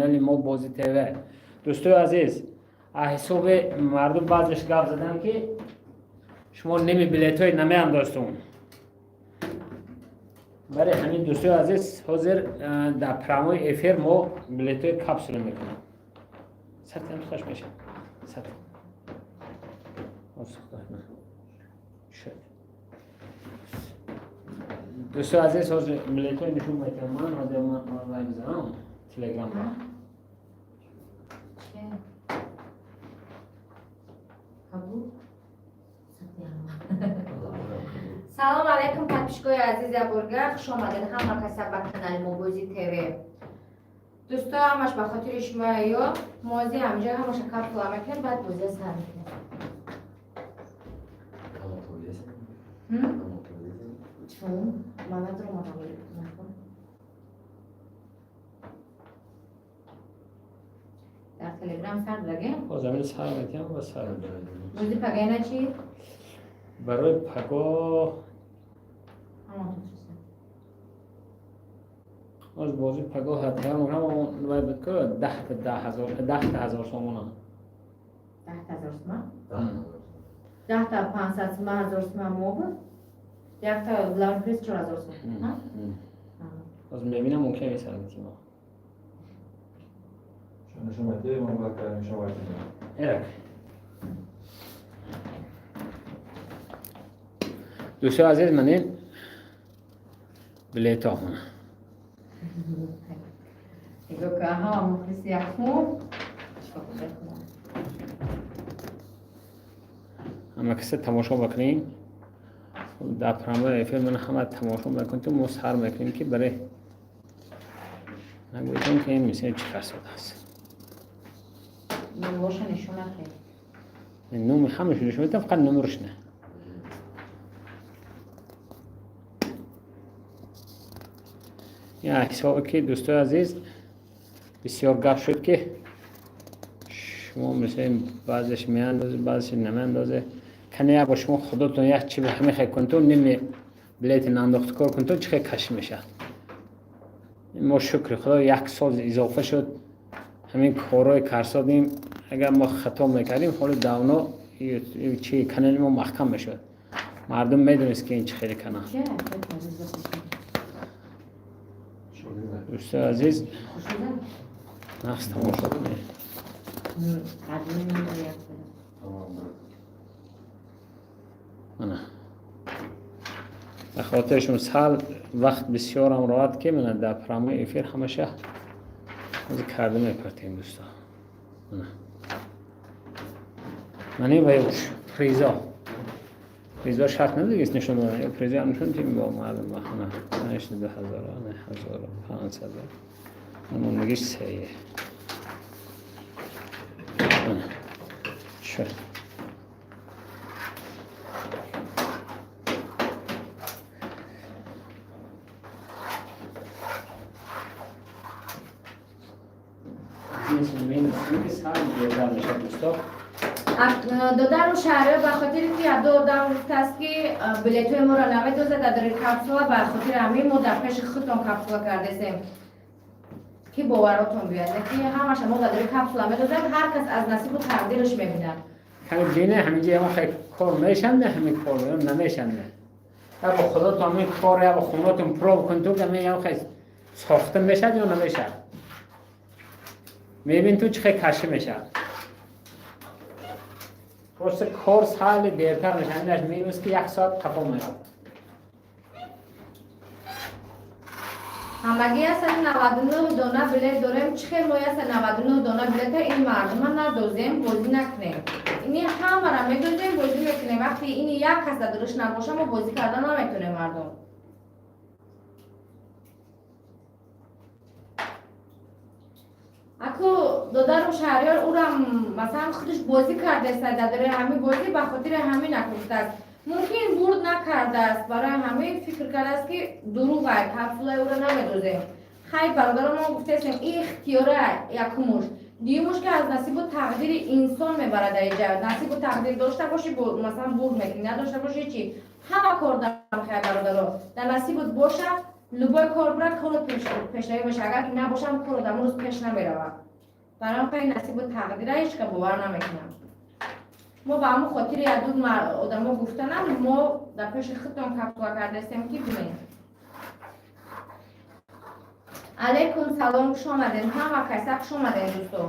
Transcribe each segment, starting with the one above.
Канали мо Бози ТВ. Дӯстои азиз, ҳисоби мардум баъзеш гап задан, ки шумо ними билетҳои намеандозтун. Барои ҳамин, дӯстои азиз, ҳозир дар прямой эфир мо билетҳои капсула мекунем. Сатам хош мешавад. Сат. Шуд. Дӯстои азиз, ҳозир билетҳои нишон метиҳам. Ман ҳозир ман лайв бизанам Телеграм ба. Че? Қабул? Салом алайкум, подписчикои азиз, яборга хуш омадед ҳама каса ба канали мо Бози ТВ. Дӯсто, ҳамаш ба хотири шумо ё мози ҳамҷо ҳамаша капсула мекунем, баъд бозия сар мекунем. М? Чун? Ман надоромадам. Накун. Дар Телеграм сар даге? Ҳозир ҳамин сар метиҳам ва сар. Бози пагайна чӣ? Барои пагоҳ. Ҳамон чиз. Ҳозир бози пагоҳ ҳатиҳам вай буд ку 10 та 10 000, 10 та 1000 сомона. 10 000 сума? 10 та 500 сума, 1000 сума мо буд? Якта главный приз 4000 сум. Ҳа? Ҳозир мебинам, мумкин сар метиҳам. Нишон медиҳем, мо баъд нишон медиҳем. Эрак. Дӯстои азиз, манин билетҳо. Нигоҳ кун, ҳама мухлиси якум. Чикор мекунам? Ҳама касе тамошо бикунем. Дар прямой эфир ман ҳама тамошо мекунем, мо сар мекунем, ки барои нагӯйтон, ки ин мисл чӣ фасод аст. Номҳоша нишон накунед. Номи ҳамашо нишон медиҳам, фақат номерш не. Я ҳисобе ки, дӯстои азиз, бисёр гап шуд, ки шумо мисли баъзеш меандозе, баъзеш намеандозе. Кане як бор шумо худотон як чи ҳамихе кунтон, ними билети наандохти кор кунтон, чӣ хел кашӣ мешавад. Мо, шукри худо, як сол изофа шуд, ҳамин корҳои карсодем. Агар мо хато мекардем, ҳоли давно чи канали мо маҳкам мешуд, мардум медонист, ки ин чӣ хеле канал. Че? Дӯстои азиз, Хушуда? нақс тамошо кунед. Қадими номер як буд. Мана, ба хотиршон сал вақт бисёрам роҳат, ки мана дар прямой эфир ҳамаша ҳозир карда мепартем, дӯсто. Мана, мани ва призо, призо шарт надигист нишон додан, призо нишон дим бо мардум. Мана, 2000, 1500, намондагиш сее. Мана шуд. Дӯсто. Додару шаҳриё, ба хотире ки ду одам гуфтааст, ки билетҳои моро намедозад дар капсула, ба хотири ҳамин мо дар пеши худтон капсула кардесем, ки боваротон биёяд, ки ҳамаша мо дар капсула медозем. Ҳар кас аз насибу тақдираш мебинад. Кани бине, ҳаминҷа ягон хел кор мешанде, ҳамин кор намешанде. Я бо худотон ҳамин кор, я бо хонотон проб кун ту, ҳамин ягон хел сохта мешад ё намешад. Мебин ту, чӣ хел кашӣ мешад. Просто кор сали дертар мешад, инаш минус, ки як соат қафо меяд. Ҳамагӣ 199 дона билет дорем. Чӣ хел мо 199 дона билета ин мардума надозем, бозӣ накунем? Ини ҳамара медозем, бозӣ мекунем. Вақте ини як каса дуруст набоша, мо бозӣ карда наметонем, мардум. Аку додару шаҳриёр урам, масалан, худаш бозӣ кардааст дар ҳамин бозӣ, ба хотири ҳамин накуфтааст. Мумкин бурд накардааст, барои ҳамин фикр кардааст, ки дурӯғай, капсулаи ӯро намедозем. Хай, бародаро, мо гуфтаестем, ин ихтиёра якумуш, дуюмуш, ки аз насибу тақдири инсон мебарад. Дар иҷа насибу тақдир дошта бошӣ, масалан, бурд мекунӣ, надошта бошӣ, чи ҳама кор дар хай, бародаро, дар насибут боша. Любой кор бира, корот пешравӣ боша. Агар ки набошам, кор одам рӯз пеш намеравад. Барои хай насибу тақдира ҳеч ка бовар намекунам. Мо ба ҳамон хотири яду одамо гуфтанам, мо дар пеши худтон капсула кардастем, ки бинед. Алейкум салом, хуш омадем, ҳама каса хуш омадем, дӯсто.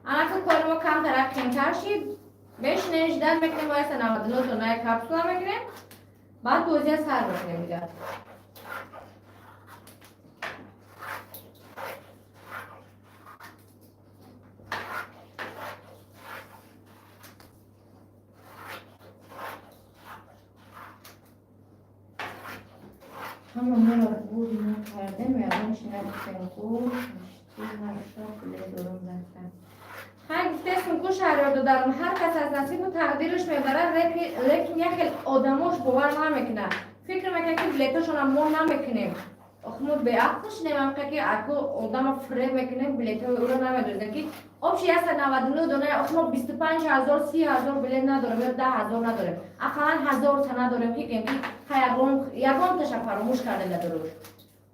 Анаку кори мо камтарак қимтар шид. Бешинем, ждать мекунем, мо 199 донаи капсула мекунем, баъд бозия сар мекунем дигар. Ҳама моро бурд накардем, ягон чи нагуфтем, ку дорум. Хай, гуфтестум ку, Шаҳриёр додарам, ҳар кас аз насибу тақдираш мебарад, лекин як хел одамош бовар намекунад, фикр мекунад, ки билетошона мо намекунем. Ох, мо беақл шудем, ҳамқа ки аку одама фиреб мекунем, билетҳои ӯро намедонем, ки общий 199 дона. Ох, мо 25 000, 30 000 билет надорем ё 10 000 надорем, ақаллан ҳазорта надорем, ки гем, ки ягонташа фаромӯш кардем дар дуруш,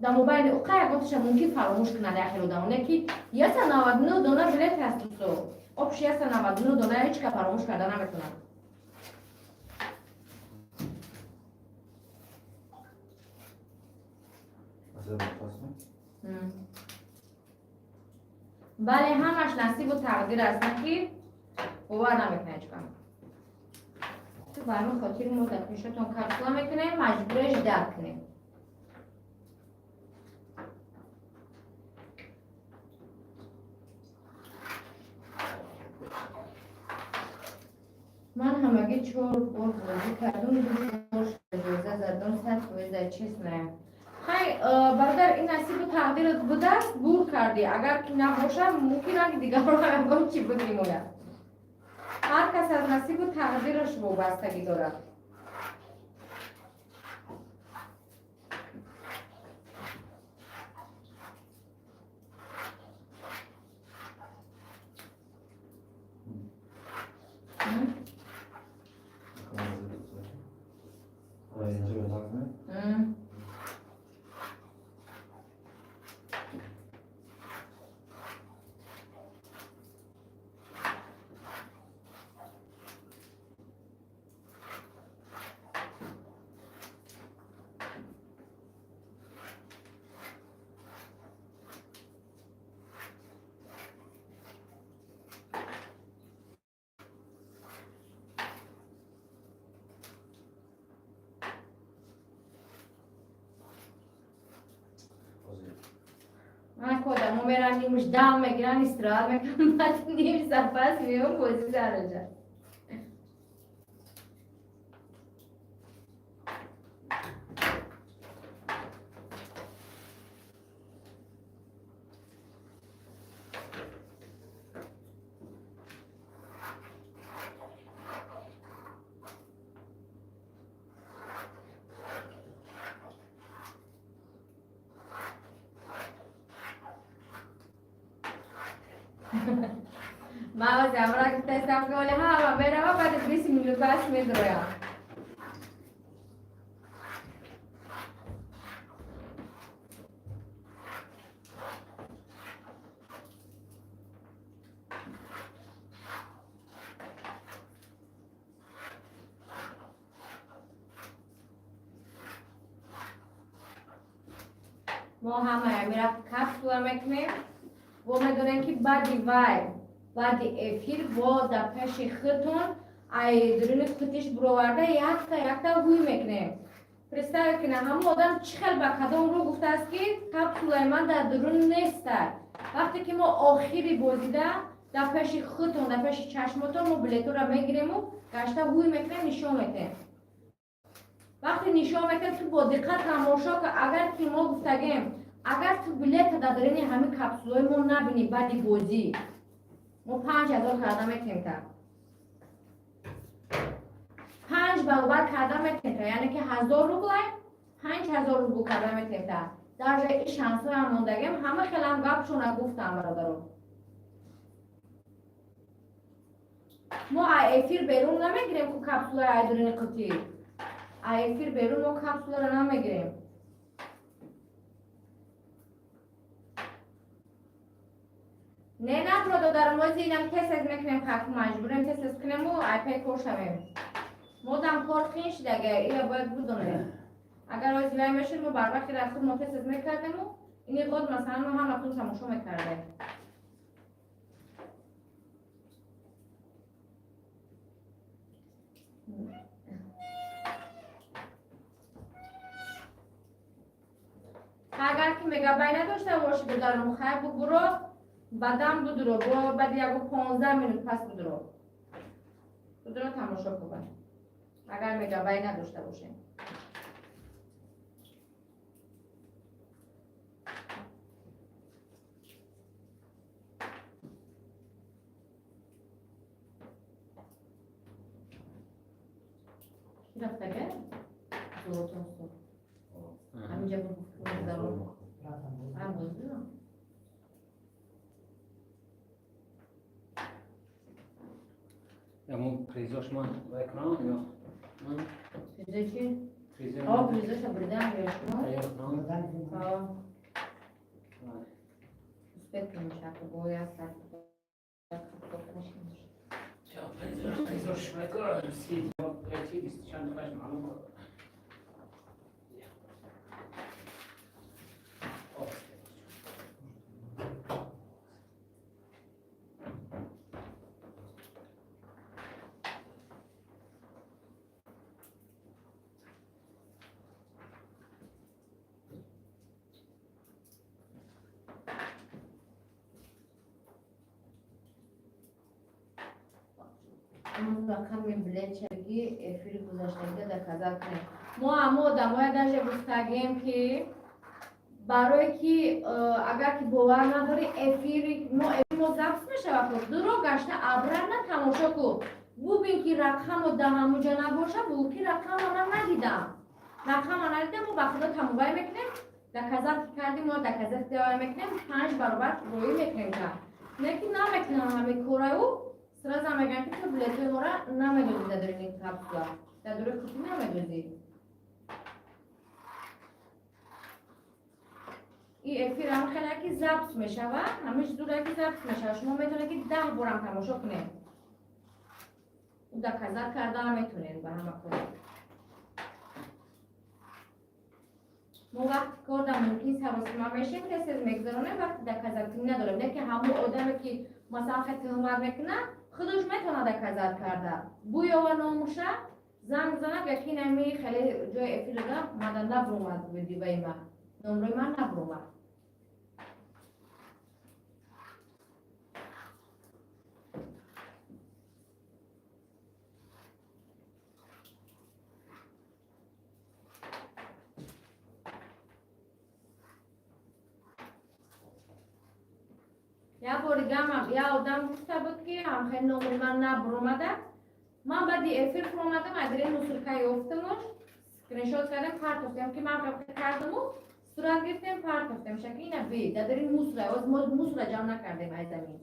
дар мобайни ӯ қа ягонташа мумкин фаромӯш кунад як хел одамо, не ки 199 дона билет ҳаст, дӯсто. Общий 199 дона ҳеҷ ка фаромӯш карда наметавонад. Аз пасме? Бале, ҳамаш насибу тақдир аст, на ки бовар намекунад ҳеҷ кам. Ба ҳамин хотир мо дар пешатон капсула мекунем, маҷбуре ждать кунем. Ман ҳамагӣ чор бор бозӣ кардум, ду бор ҷоиза задум, 100% честная. Хай, бародар, ин насибу тақдират будааст, бур кардӣ. Агар ки набошад, мумкин ранги дигарро ҳам ягон чӣ буд мемояд. Ҳар кас аз насибу тақдираш вобастагӣ дорад. М? Инҷо накунем? М. Ман ки одамо меран, нимш дам мегиран, истироҳат мекунан, баъд ним саат пас меём, бозӣ сар мешавад. Ман ҳозир гуфтаистам, ки оли ҳама мерава, баъд 20 минут пас медроям. Мо ҳама мерафт, капсула мекунем. Во медонем, ки баъди вай, баъди эфир бо дар пеши худтон ай дуруни қутиш буроварда, якта якта ҳуй мекунем. Представь кина, ҳамон одам чӣ хел, ба кадом рӯ гуфтааст, ки капсулаи ман дар дурун неста, вақте ки мо охири бозида дар пеши худтон, дар пеши чашмотон мо билетҳоро мегирему гашта ҳуй мекунем, нишон метем. Вақте нишон метем, ту бо диққат тамошо ка. Агар ки мо гуфтагем, агар ту билета дар даруни ҳамин капсулаи мо набинӣ, баъди бозӣ мо 5000 карда метем, та панҷ баробар карда метем, та яъне ки 1000 рублай 5000 рубл карда метем. Та даже и шансҳоям мондагем, ҳама хелам гапшона гуфтам, бародаро. Мо а эфир берун намегирем ку капсулаи айдуруни қутӣ, а эфир берун мо капсуларо намегирем. Не, набро, додарам, ози инам тез-тез мекунем, хаку маҷбурем тез-тез кунему айпай кор шавем. Модам кор хин шидага, ира бояд будонем. Агар ози вай мешуд, мо барвақти ра худ мо тез-тез мекардему, ини ғод масалан мо ҳаматон тамошо мекардем. Агар ки мегабайт надошта бошӣ, додарам, хай, бугуро, баъдан будуро, бо баъди яго 15 минут пас будуро, будуро, тамошо кун, агар мегабайт надошта бошем. Ки рафтага золотонсо ҳаминҷа бугуфт? Боз. Ямон призош ман вай кунам ё? Призо чи? Призо. О, призоша бурдам ё шумо? Тайёр кунам. О, успеть кунем, шаку бояд сар. Призош вай кунам. Си, чи бист чанд дақиқаш маълум кун. Рақами билетчаги эфири гузаштагида доказать кунем. Мо ҳамо одамоя даже гуфтагем, ки барое ки агар ки бовар надорӣ, эфири мо, эфири мо запись мешавад, ку дуро гашта обратно тамошо ку, бубин, ки рақамо да ҳамуҷа набоша, бугӯ, ки рақамро ман надидам, рақамро надидам. Мо ба худо тамовай мекунем, доказать ки кардем, мо доказать давай мекунем, панҷ баробар роӣ мекунем. Ка не ки намекунам ҳамин кораю, сразу мегӯям, ки ту билетҳои моро намедозӣ, дар дуруни капсула, дар дуруни қутӣ намедозӣ. И эфир ҳам хеле ки запись мешавад, ҳамиш зуре ки запись мешавад, шумо метавонед, ки 10 борам тамошо кунед, доказать карда метавонед ба ҳама кор. Мо вақти кор дар мумкин саросима мешем, тез тез мегузаронем, вақти доказать кунӣ надорем. Не ки ҳамон одаме, ки масалан хе тӯҳмат мекунад, худаш метавонад доказать карда, буёва номуша, занг занад, га ки нами хеле ҷои эфир додам, мада набуромад, видеои ма, номрои ман набуромад. Як бори гамам як одам гуфта буд, ки ҳамхел номри ман набуромада. Ман баъди эфир фуромадам, адре мусорка ёфтамуш, скриншот кардем, партофтем, ки ман кардаму сурат гирифтем, партофтем, шаки ина би дадари мусора. Оз мо мусора ҷамъ накардем ай замин.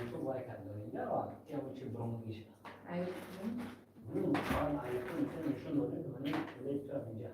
Ютуб вай карда, чи бромгиш. Ай. Нишон додем, инҷа.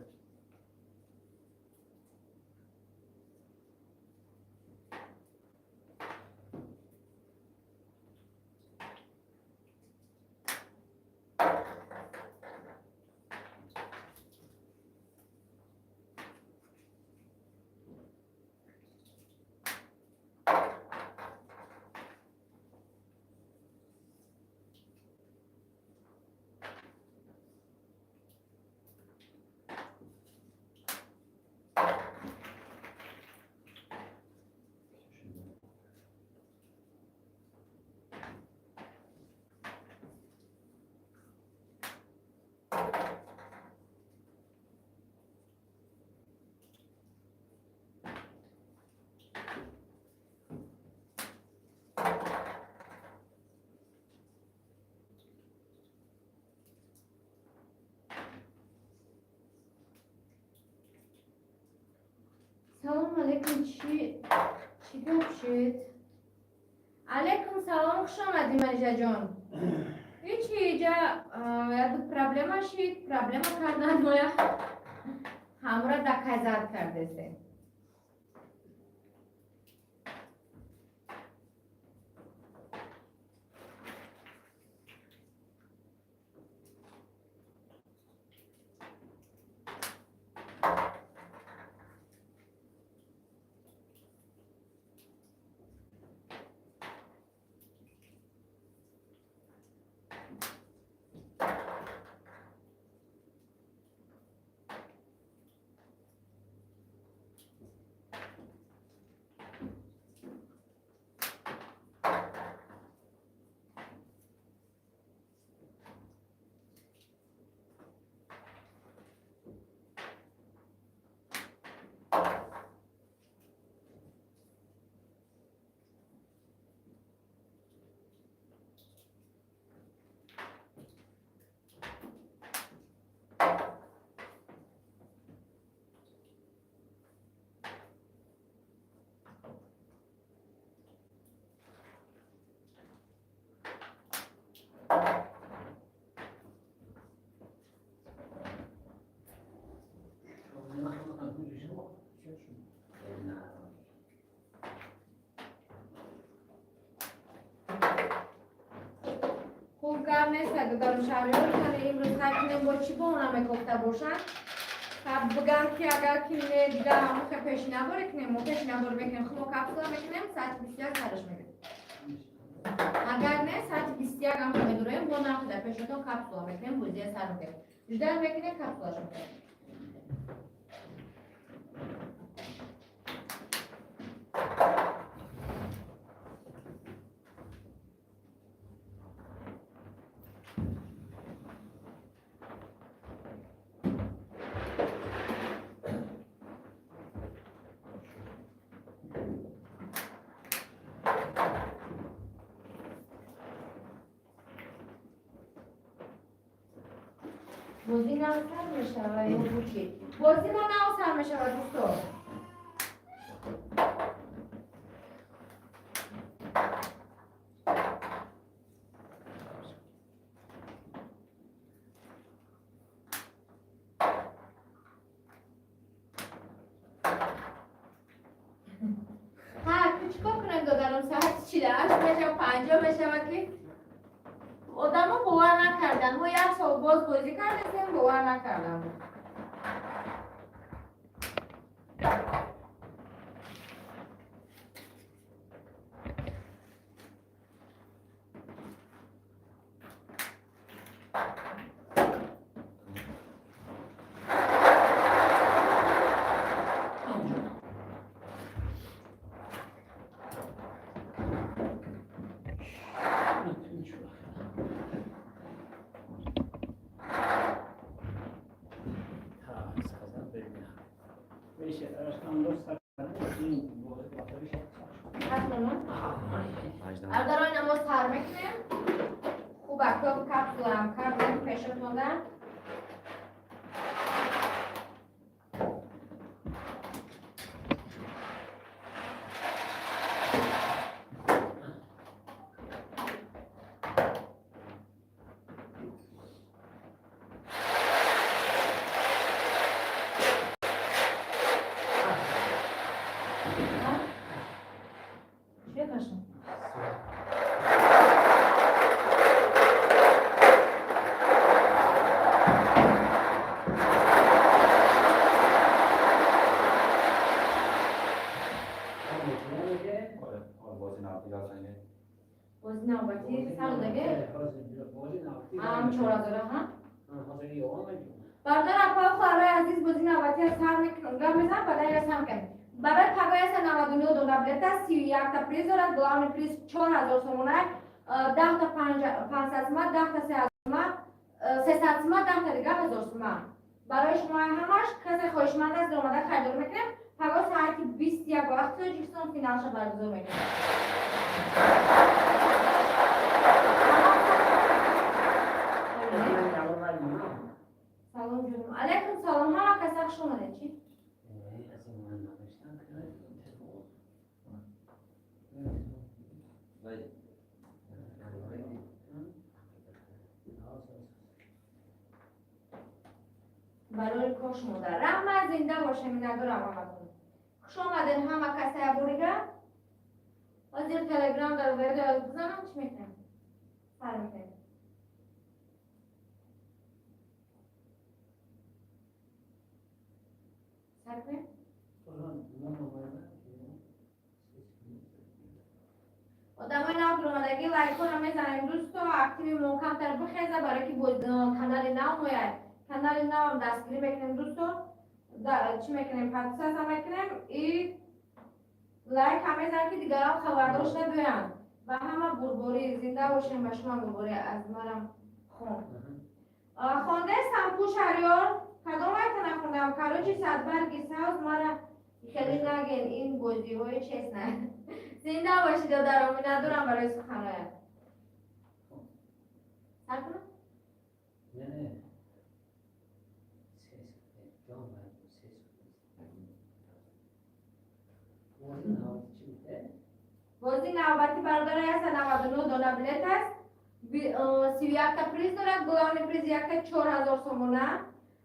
Салом алейкум, чӣ гап шуд? Алейкум салом, хуш омадӣ, Манижаҷон. Ҳечи, иҷа яду проблема шид, проблема кардан, моя ҳамра доказать кардесе. Гап нест, додару Шаҳриёр. Кани, имрӯз хай кунем, бо чӣ баҳона мекофта бошанд? Бигам ки агар ки не, дига ҳамухе пешинаборе кунем, мо пешинабор мекунем, хумо капсула мекунем, соати 21 сараш мегирем. Агар не, соати 21 ҳам медуроем, бо нархи дар пешотон капсула мекунем, бозия сар мекунем. Ждать мекунем, капсулаш мекунем. Бозӣ нав сар мешавад ё бучи? Бозӣ мо нав сар мешавад, дӯсто. Ҳа, чикор кунем, додарам? Соати 48 мешава, 50 мешава, ки одамо бовар накардан. Мо як сол боз бозӣ кардасем, бовар накардан. Агар ой намоз сар мекунем, хуб, акоб капсулам кардем пешатонда. Чӣ кашам? Бозӣ навбатӣ сар даге? Ам чора дора, ҳа? Бародар, апа, хоҳарои азиз, бозӣ навбатӣ сар мекунам. Гап мезанам, баъдан я сар мекунам. Барои пагоҳ 99 дона билет аст, 31-та приз дорад, главный приз 4000 сомона, 10-та 500 сума, 10-та 3000 сума, 300 сума, 10-та дига 1000 сума. Барои шумо ҳамаш, касе хоҳишманд аст, омада харидорӣ мекунем. Пагоҳ соати 21 ба вақти Тоҷикистон финалша баргузор мекунем. Салом ҷоним. Алайкум салом. Ҳама каса хуш омадед, чӣ? Барои кош модар. Раҳмат, зинда бошем, миннатдорам ҳаматон. Хуш омадед ҳама каса яборига. Ҳозир Телеграм дар верда бизанам, чӣ мекунем? Сар мекунем. Сар кунем? Одамои нав омадагӣ лайкҳоро мезанем, дӯсто, активи мо камтар бихеза, барое ки канали нав мояд. Канали навам дастгирӣ мекунем, дӯсто. Чӣ мекунем? Подписаться мекунем и лайк ҳам мезанем, ки дигарон хабардор шуда биёянд. Ва ҳама бурборӣ, зинда бошем, ба шумо бурборӣ аз марам хон. Хондестам ку, Шаҳриёр? Кадом айта нахондам? Короче, садбарги савз мара хеле наген, ин бозиҳои честно. Зинда бошӣ, додаром, миннатдорам барои суханҳоят. Сар кунам? Не. Ҷон, се. Бозӣ навбатӣ чӣ буд? Бозии навбатӣ, бародари, 199 дона билет аст. 31-та приз дорад, главный приз якта 4000 сомона,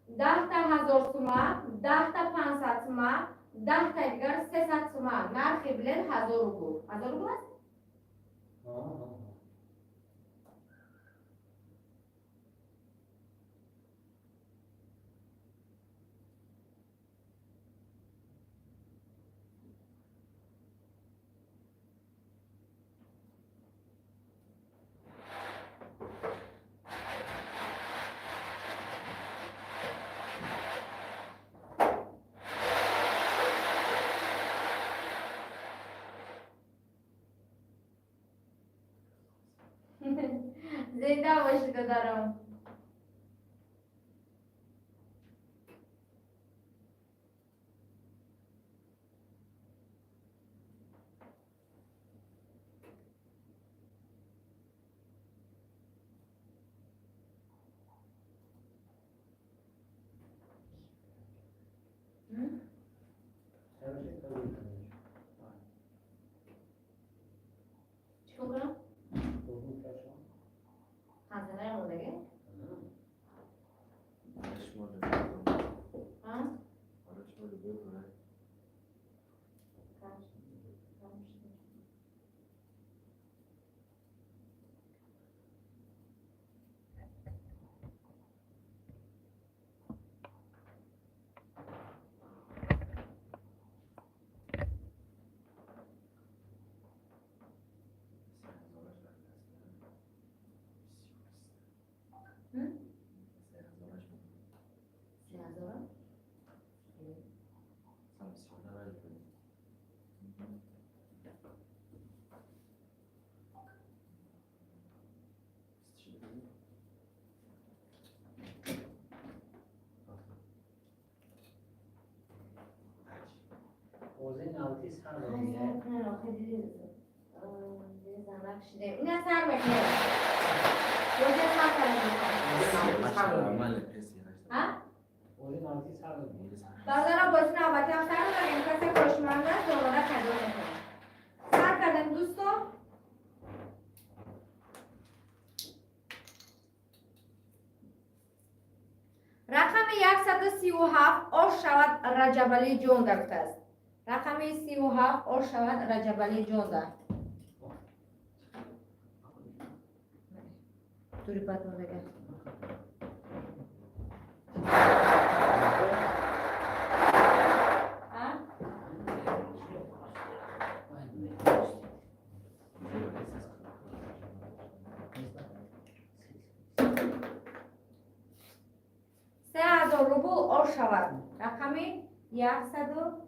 10-та 1000 сума, 10-та 500 сума, 10-та дигар 300 сума. Нархи билет 1000 рубл. 1000 рубл аст? Ҳо. Зинда бошӣ, додарам. Чикор кунам? Хазинаи мондагӣ? Шумо любой. А? Шумо любой кора. 3000-а? Бозии навбатӣ сар Сар кунен, охи диди, занак шидем. Ина сар мекунем. Бозия сар кардем. А? Бозии навбатӣ сар. Баъдара бозӣ навбатӣ ҳам сар дорем. Касе хушманд аст, дубора пайдо мекунем. Сар кардем, дӯсто. Рақами 137 ош шавад, Раҷабалӣ ҷонда гуфтааст. Рақами 37 ош шавад, Раҷабалӣ ҷонда. Дури бад мондага. А? 3000 рубл ош шавад. Рақами 137.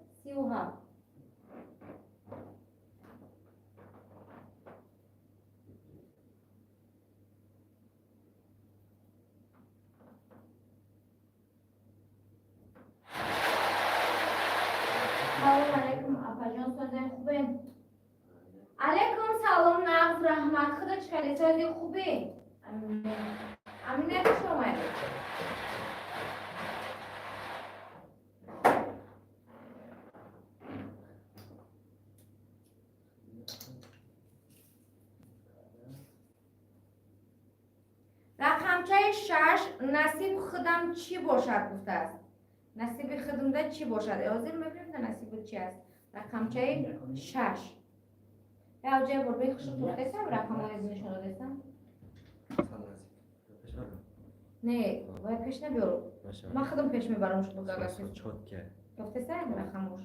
Салом алейкум, апаҷон, созен, хубен? Алейкум салом, нағз, раҳмат. Худо чӣ кардӣ, сози, хубе? Амина, хуш омадед. Рақамчаи 6, насиб худам чӣ бошад гуфтааст. Насиби худумда чӣ бошад? Ҳозир мебинем, да насибу чӣ аст. Рақамчаи 6. Явҷаи борбаи хушу тухтесам, рақамҳои нишон додесам. Не, бояд пеш набиёр. Ман худам пеш мебарам шуд. Гуфтеса рақамош.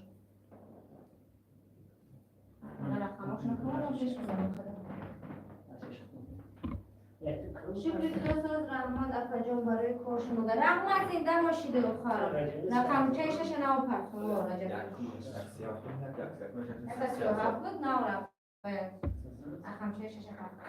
Ман рақамош накунам, пеш мебарам худам. Шукри худо, раҳмат, апаҷон, барои кор шумо. Раҳмат, зинда бошиду, хоҳарам. Рақамчаи шаша нав партум, Раҷаб. 137 буд, нав рафт. Рақамчаи шаша партум.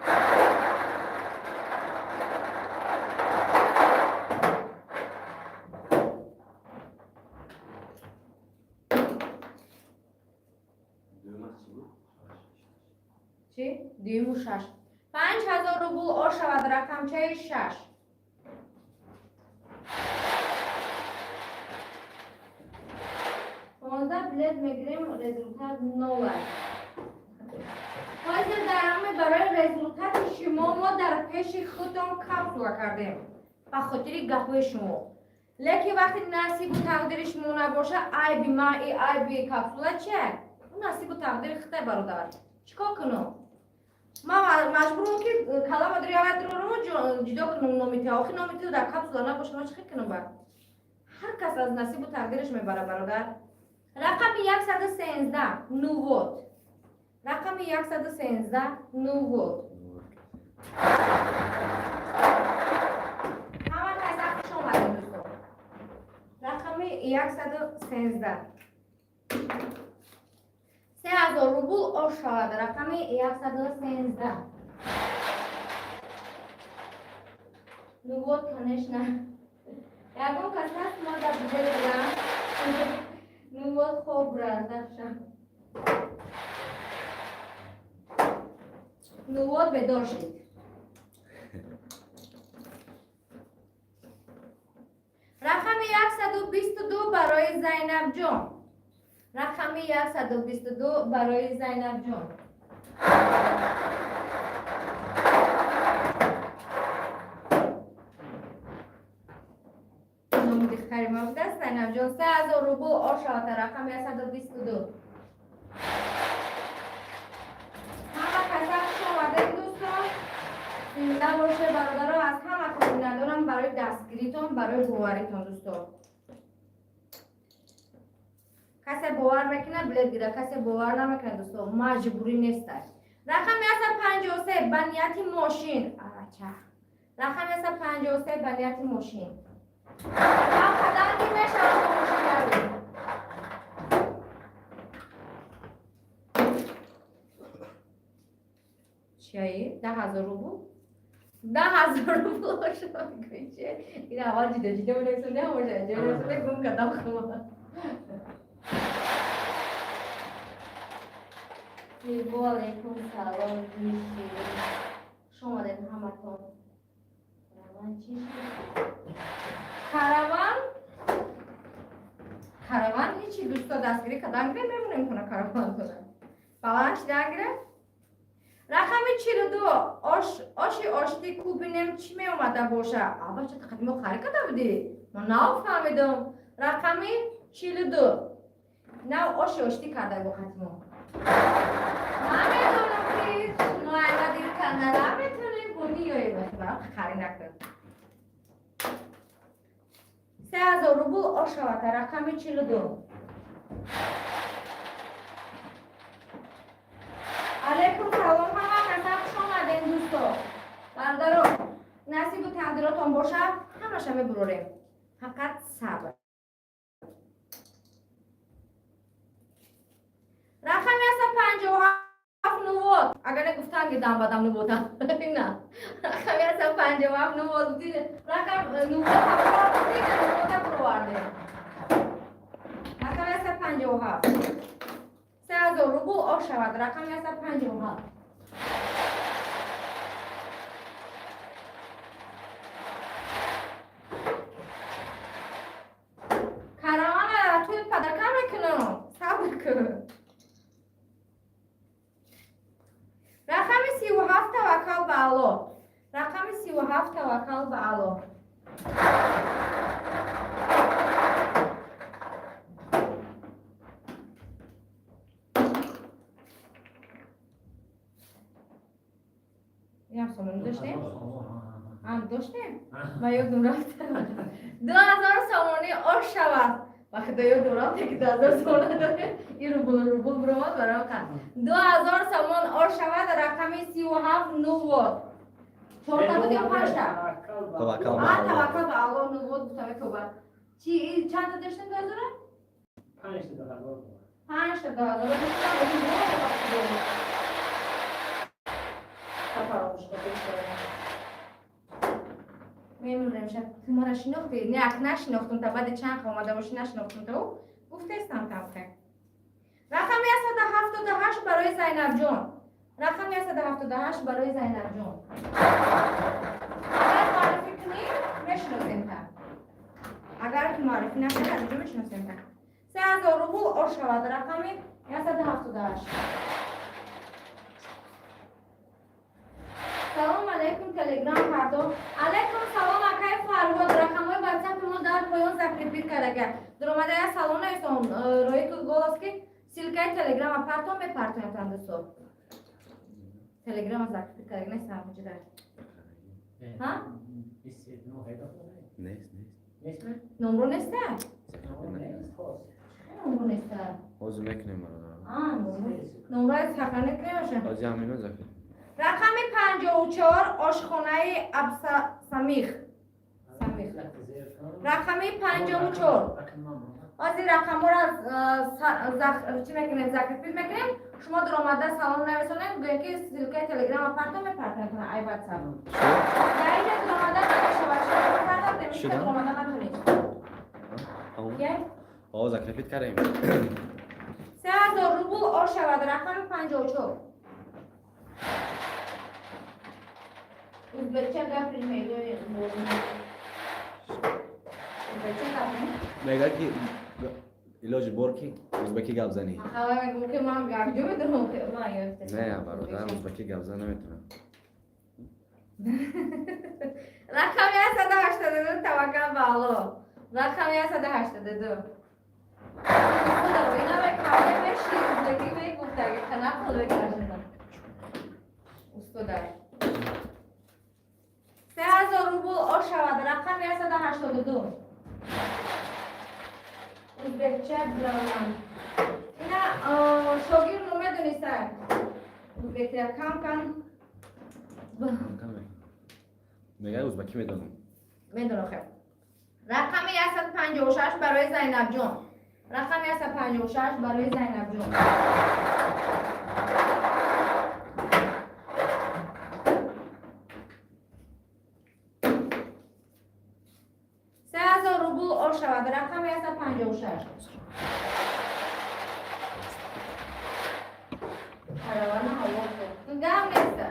Чӣ? Дуюму шаш. 5000 рубл ош шавад, рақамчаи 6. 15 билет мегирем, результат нол аст. Ҳозир дар ҳаме барои результати шумо мо дар пеши худтон капсула кардем. Ба хотири гапҳои шумо. Лекин вақте насибу тақдири шумо набоша, айби ман и айби капсула чия? Ӯ насибу тақдири хитай, бародар. Чӣ кор кунам? Ман маҷбурам, ки калама дурявадророму ҷудо кунам номи ту. Охи номи ту дар капсула набоша, ман чӣ хел кунам ба? Ҳар кас аз насибу тақдираш мебара, бародар. Рақами 113, ну вот. Рақами 113, ну вот. Ҳама каса хуш омадед, дӯстон. Рақами 113. 3000 рубл ош шавад, рақами 113. Ну вот, конечно. Ягон кас ҳаст, мо дар билет. Ну вот, хоб рафтам. Ну вот, бедор шид. Рақами 122 барои Зайнабҷон. Рақами 122 барои Зайнабҷон. Номи духтари ма будааст Зайнабҷон. 3000 рубл ошавата, рақами 122. Ҳама каса хуш омадед, дӯстон. Зинда боше, бародаро. Аз ҳаматон миннатдорам барои дастгиритон, барои боваритон, дӯстон. Касе бовар мекунад, билет гира, касе бовар намекунад, дӯстон, маҷбурӣ нестад. Рақами 153 ба нияти мошин. Ача, рақами 153 ба нияти мошин. Қадар ки мешавад мошин гардид. Чияи 10 000 рубл, 10 000 рубл ошо. Ин аввал ҷидо ҷидо менависонде, ҳамоша ҷо менависонде, гум кардам хума. Алейкум салом, хуш омадед ҳаматон. Караван чӣ шуд? Караван, караван ҳичи, дӯсто, дастгирӣ кадан гире, мемонем куна каравантона баланд шидан гире. Рақами 42, оши оштӣ кубинем, чӣ меомада боша? Абача, қадимо хари карда будӣ, ман нав фаҳмидам. Рақами 42, нав оши оштӣ карда бо қатимо. Наметонам ки шумо айма дил канда наметонем, бо ниёем хари накун. 3000 рубл ошавата, рақами 42. Алейкум салом, ҳама каса хуш омадем, дӯсто, бародаро. Насибу тақдиротон бошад, ҳамаша мебурорем, фақат сабр. Рақами аста 57, нувод. Агар не гуфтан ки дам бадам нувода на. Рақами аста 57, нувод. Рақам нувод нувода буровардем. Рақами аста 57, 3000 рубл ош шавад, рақами аста 57. Каравана туи падарка мекунам, сабр кун. Рақами 37, таваккал ба Алло. Рақами 37, таваккал ба Алло. Ям сомонӣ доштем? Доштем? Ма ёдум рафт. 2000 сомонӣ ош шавад. Ба худо, ёдум рафт, ки 2000 сомона дорем. Ин рубл рубл буромад барои қан. 2000 сомон ош шавад, рақами 37, нувод. Чорта буд ё панҷта? Таваккал ба А, Аллоҳ. Таваккал ба Аллоҳ, нувод гуфтам, тоба. Чи, чанда доштем 2000-а? Панҷта 2000. Панҷта 2000 доштем. Фаромӯш кардем. Мемонем шаб. Ту мора шинохтӣ? Не, ак нашинохтум, та баъди чанд омада бошӣ нашинохтум, та гуфтестам тамхе. Рақами 178 барои Зайнабҷон. Рақами 178 барои Зайнабҷон. Агар муаррифӣ кунӣ, мешиносем та. Агар ки муаррифӣ накунӣ, аз инҷо мешиносем та. 3000 рубл ош шавад, рақами 178. Салом алейкум, телеграм пардон. Алейкум салом, акай Фарҳод. Рақамҳои ватсапи мо дар поён закрепить кардага. Дуромада я салом нависон, рои ку голос ки ссылка и телеграма партон, мепартоям там, дӯсто. Телеграма закрепить кардага нест ҳамуҷида. Ҳа? Нест, нест. Нест? Номро неста? Номро неста? Ҳозир мекунем, бародар. А, номро. Номро сахрани кунем. Ҳозир ҳамино закреп. Рақами 54, ошхонаи Абсамих. Самих. Рақами 54. Ҳозир рақамҳоро чӣ мекунем, закрепить мекунем. Шумо дуромада салом нависонед, гӯем ки ссылка и телеграма парто, мепартоем кунам ай ватсап. Дар инҷа дуромада намешавад. Шуда? Омада натонед. Тамом. О, закрепить кардем. 3000 рубл ош шавад, рақами 54. Узбекча гапри мегӯи, узбекча гапри. Мега ки илоҷи бор ки узбекӣ гап занӣ. Ҳава мегӯм, ки ман гапҷо медонам, ки ман ёфтам. Не, бародар, узбекӣ гап зан наметавонам. Рақами 182, таваккал ба Аллоҳ. Рақами 182. Худо, ина каве меши узбекӣ мегуфтаги, қанақл мекардам. Устода. 3000 рубл ош шавад, рақами 182. Узбекча биравам. Ина шогирд медониста. Узбекия кам кам. Мега узбекӣ медонам. Медонам, хел. Рақами 156 барои Зайнабҷон. Рақами 156 барои Зайнабҷон. 3000 рубл ош шавад, рақами 156. Каравана ҳаво гам неста.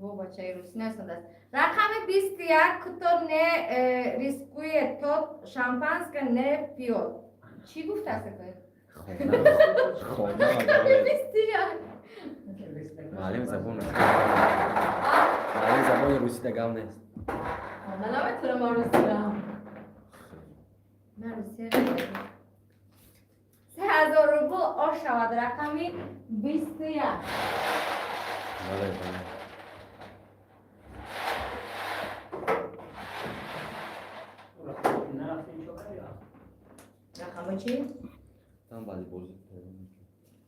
Во, бачаи русӣ нависондааст. Рақами 21: кто не рискует, тот шампанское не пьет. Чӣ гуфтааст? Хона. 21. Маълим забон аст. Маълим забони русӣ да гап нест. Ман наметавонам русиро. Ман русия. 3000 рубл ош шавад, рақами 21. Бале, бале. Рақами чӣ? Там баъди бозӣ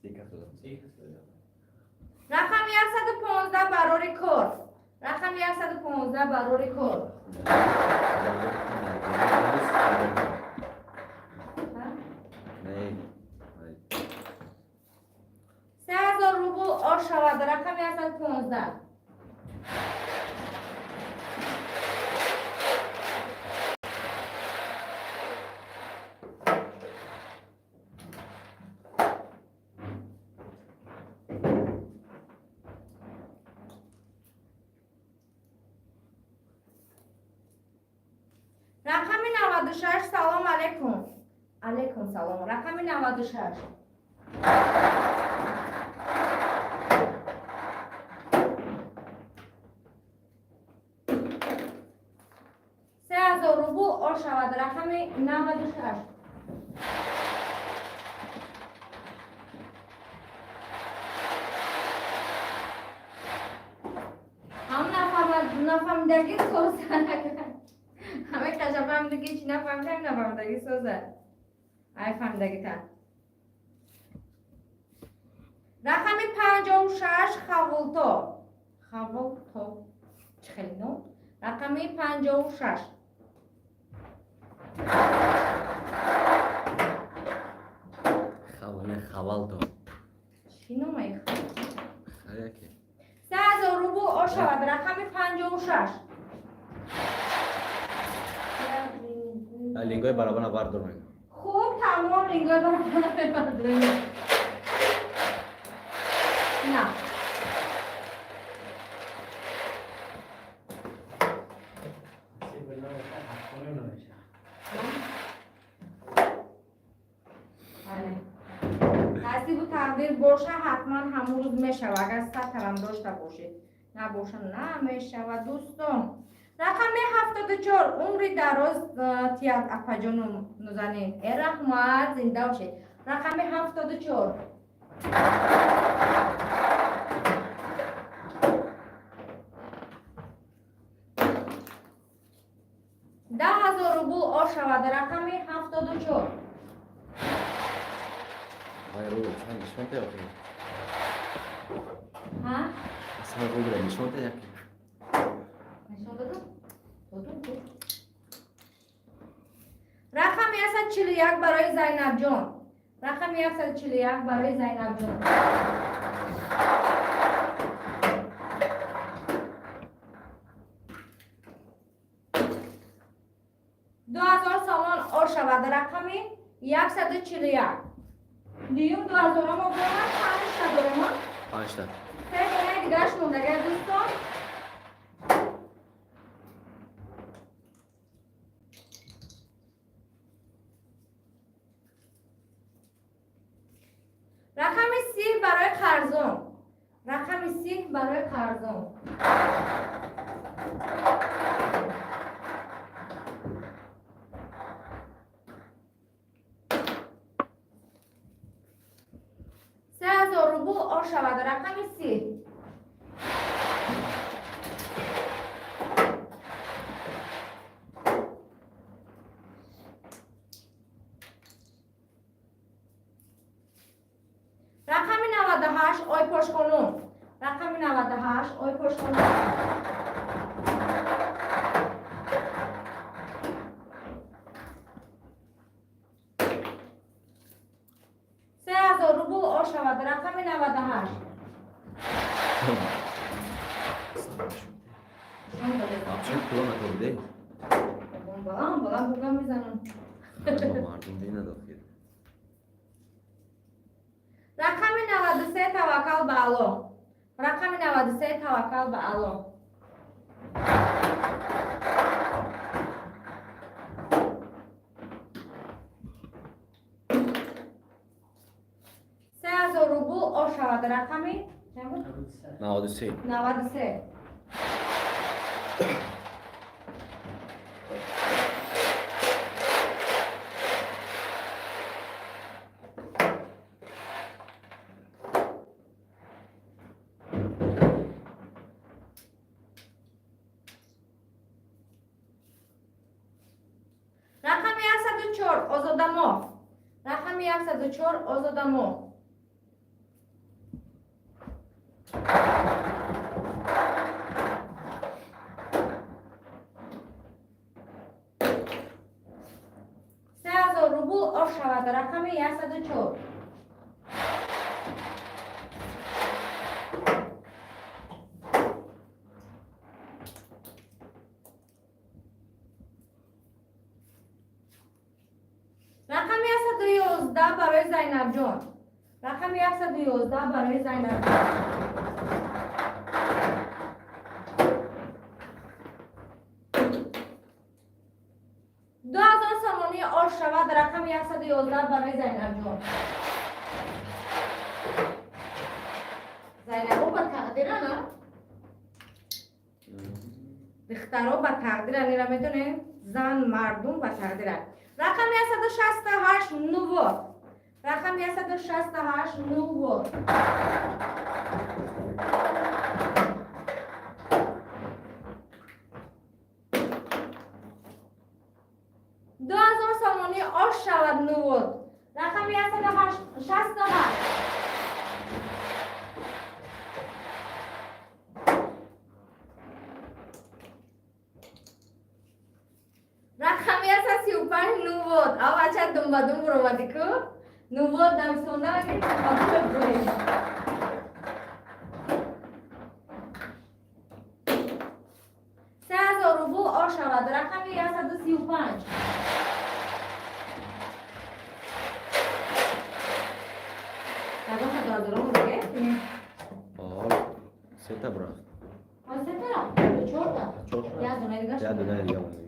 се кас додам. Рақами 115, барори кор. Рақами 115, барори кор. Ҳа? Не. 3000 рубл ош шавад, рақами 115. Рақами 96. Салом алейкум. Алейкум салом. Рақами 96. 3000 рубл ош шавад, рақами 96. Ҳам нафаҳмидагӣ соза. Ҳамаи қаша фаҳмидагӣ, чи нафаҳмидам, нафаҳмидагӣ соза. Ай, фаҳмидагита. Рақами 56, Хаволто. Хаволто. Чӣ хеле ном? Рақами 56. Не, хавалто. Чӣ номаи? Хаяке. 3000 рубл ош шавад, рақами 56. Лингои барабана бардор мега. Хуб, тамом, лингои барабана мебардорем. На. Бале. Насибу тақдир боша, ҳатман ҳамун рӯз мешава, агар сатарам дошта бошед. Набоша, намешава, дӯстон. Рақами 74. Умри дароз тият, апаҷону Нузанин. Э, раҳмат, зинда бошед. Рақами 74. 10 000 рубл ош шавад, рақами 74. Вай, рубл чанд нишон те охи? Ҳа? Асал рубл нишон те яки. Нишон додам? Додам, ку. Рақами 141 барои Зайнабҷон. Рақами 141 барои Зайнабҷон. 2000 сомон ош шавад. Рақами 141. Дуюм 2000 мо бомад, панҷта дорем. Панҷта. Се донаи дигараш мондага, дӯстон. Рақами 30 барои Қарзон. Рақами 30 барои Қарзон. 3000 рубл ош шавад. Рақами 30. Рақами 98, Ойпошхонум. Рақами 98, Ойпошхонум. 3000 рубл ош шавад. Рақами 98. Вообще пула натобиде? Балам, балам бугам мезанам. Мардум дина дохил. Рақами 93, Таваккал ба Аллоҳ. Рақами 93, Таваккал ба Аллоҳ. 3000 рубл ош шавад. Рақами чанд буд? 93. 93. Рақами 104, Озодамо. Рақами 104, Озодамо. 3000 рубл ош шавад. Рақами 104. Рақами 111 барои Зайнабҷон. Рақами 111 барои Зайнабҷон. 2000 сомонӣ ош шавад. Рақами 111 барои Зайнабҷон. Зайнабо ба тақдирана, духтаро ба тақдиран, ира медонем, зан мардум ба тақдиран. Рақами 168, Нувод. Рақами 168, Нувод. 2000 сомонӣ ош шавад, Нувод. Рақами 168. Рақами 135, Нувод. Ав бача думбадум буромадӣ ку? Нувод нависонда буроем. 3000 рубл ош шавад. Рақами 135. Ягон 2000 диге? Сета бурафт. Сета рафт? Чорта? Як дона дигаш. Як дона дига монда.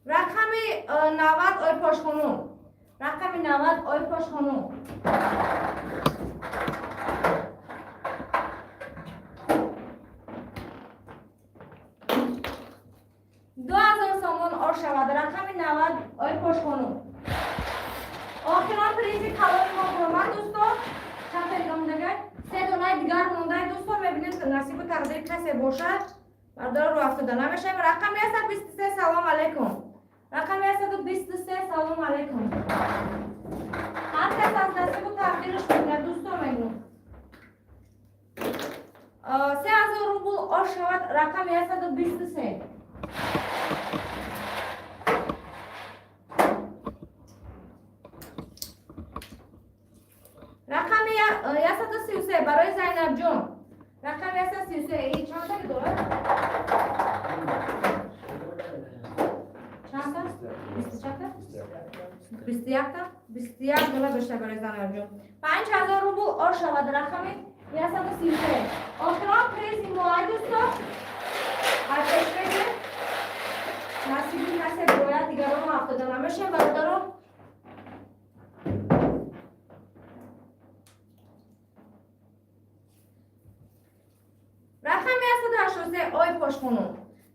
Рақами 90, Ойпошхонум. Рақами 90, Ойпошхонум. 2000 сомон ош шавад. Рақами 90, Ойпошхонум. Охирон призи калони мо буромад, дӯстон. Чанд та дига мондагай? Се донаи дигар мондай, дӯстон. Мебинем, насибу тақдири касе бошад. Бардора рӯ афтода намешавем. Рақами 123, салом алейкум. Рақами 123, салом алейкум. Ҳар кас аз насибу тақдираш мебинад, дӯстон, мегӯм. 3000 рубл ош шавад. Рақами 123. 21 та, 21 дона бештар барои занарҷон. 5000 рубл ор шавад рақами 133. Охирон призи мо, ай дӯсто, пеш бигир. Насиби касе бояд, дигарон ҳафтода намешем, бародарон. Рақами 183, ой пошхонум.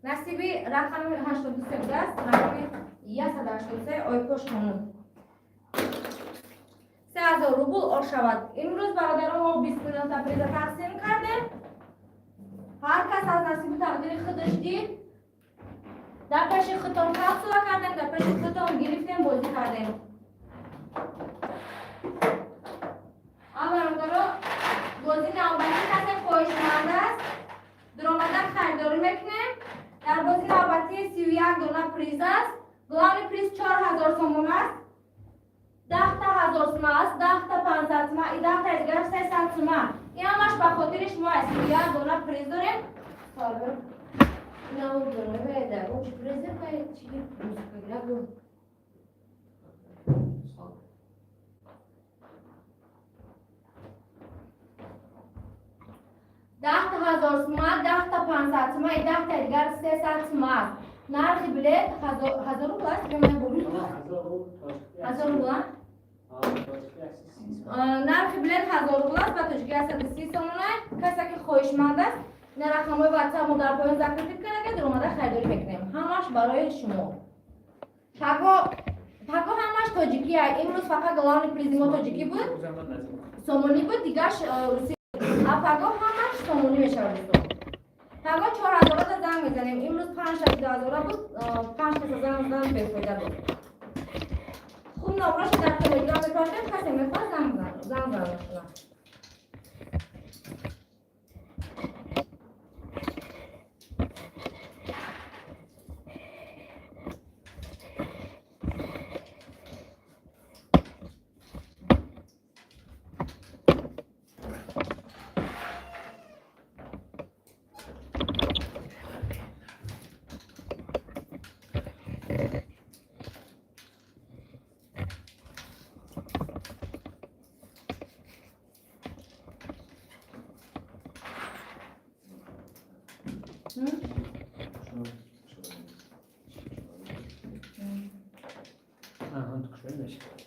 Насиби рақами 83 будааст, рақами 183, ой пошхонум. 3000 рубл ор шавад. Имрӯз, бародарон, мо 29 та приза тақсим кардем. Ҳар кас аз насиби тақдири худаш дид. Дар пеши худтон капсула кардем, дар пеши худтон гирифтем, бозӣ кардем. А бародаро, бозӣ навбатӣ, касе хоҳишманд аст, дуромада харидорӣ мекунем. Дар бозӣ навбатӣ 31 дона приз аст. Главный приз 4000 сомон аст. 10 та 1000 сума аст, 10 та 500 сума и 10 та дигар 300 сума. Ин ҳамаш ба хотири шумо аст. 31 дона приз дорем. Сабр. Инам дона чи призе кай чи мусиқа гу. 10 та 1000 сума, 10 та 500 сума и 10 та дигар 300 сума аст. Нархи билет 1000 рубл аст, ё ман буру? 1000 рубл, а? Нархи билет 1000 рубл аст, ба тоҷики 130 сомона. Касе ки хоҳишманд аст, ина рақамҳои ватсап мо дар поён закрепить карда, дуромада харидорӣ мекунем. Ҳамаш барои шумо. Паго, паго ҳамаш тоҷикия. Имрӯз фақат главный призи мо тоҷикӣ буд, сомонӣ буд, дигарш русӣ. А паго ҳамаш сомонӣ мешавад, дӯстон. Паго 4000-та занг мезанем. Имрӯз панҷта 2000-а буд, панҷ каса занг задан бефоида буд. Хуб, номраша дар телеграм мепартем, касе мехоҳад, занг занад. Аҳа, кушода мешавад.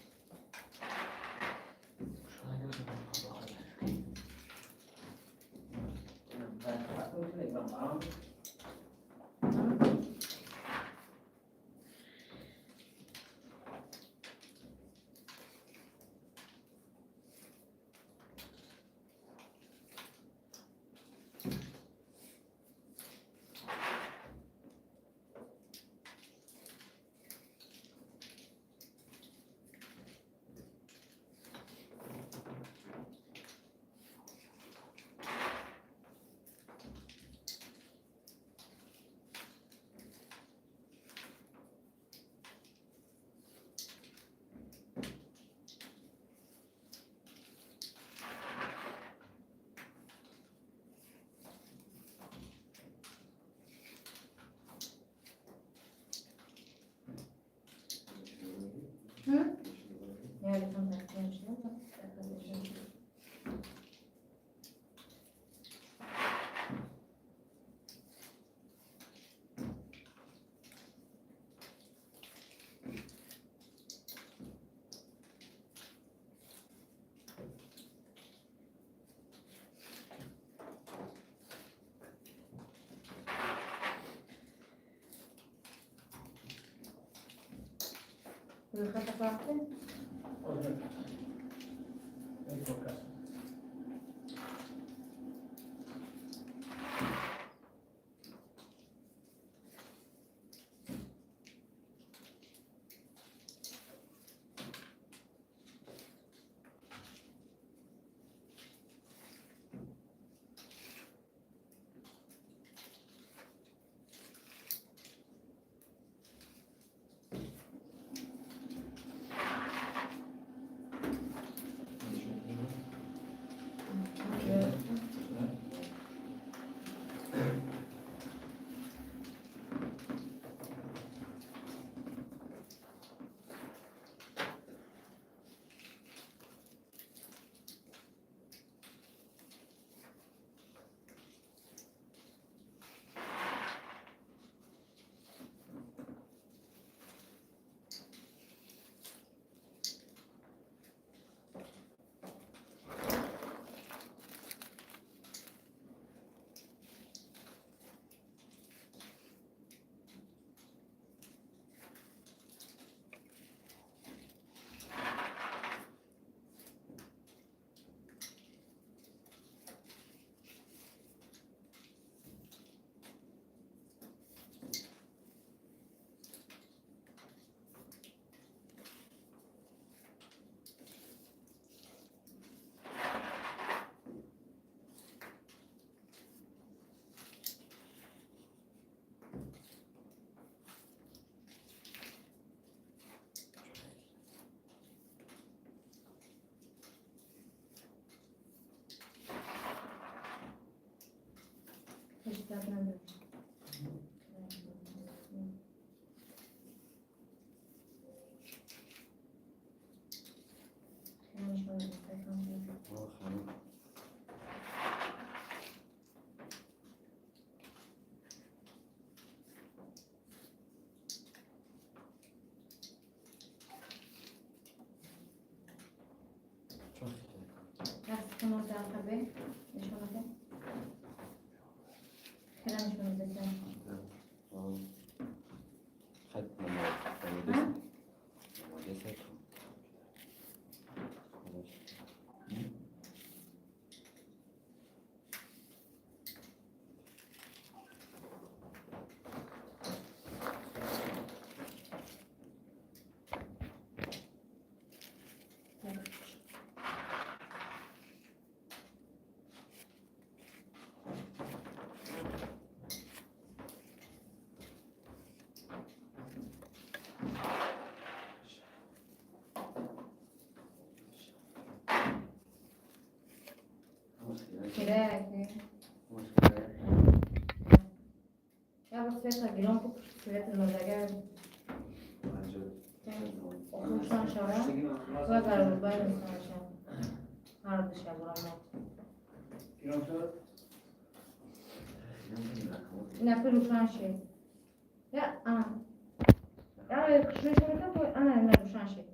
М? Я там так, конечно, так, так. Рӯйхата фарқе? Гап надорам. Хеле нишон дод. О, ханум. Чон хеле? Дастатон дар қабе нишон дод. Хеле нишон дод. О. Хай, намодес. Намодес. Хеле я бор света гирон ку, света мазага рӯшан шава ва гарбай рӯшан шава, ҳар душа бурамо. Гирон шуд? Ина рӯшан шед. Я ана. Я хушрӯ шава, ана ина рӯшан шед.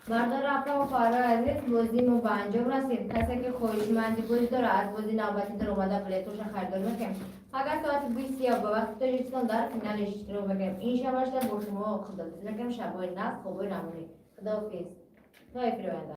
Бародар, апа ва хоҳарои азиз, бозии мо ба анҷом расид. Касе ки хоҳишманди бозӣ дора, аз бози навбатӣ дар омада билетоша харидор мекунем. Агар соати 21 ба вақти Тоҷикистон дар финал иштирок мекунем. Ин шабашда бо шумо худофиз мекунем. Шабои нағз, хобои рамонӣ. Худофиз, то эфири оянда.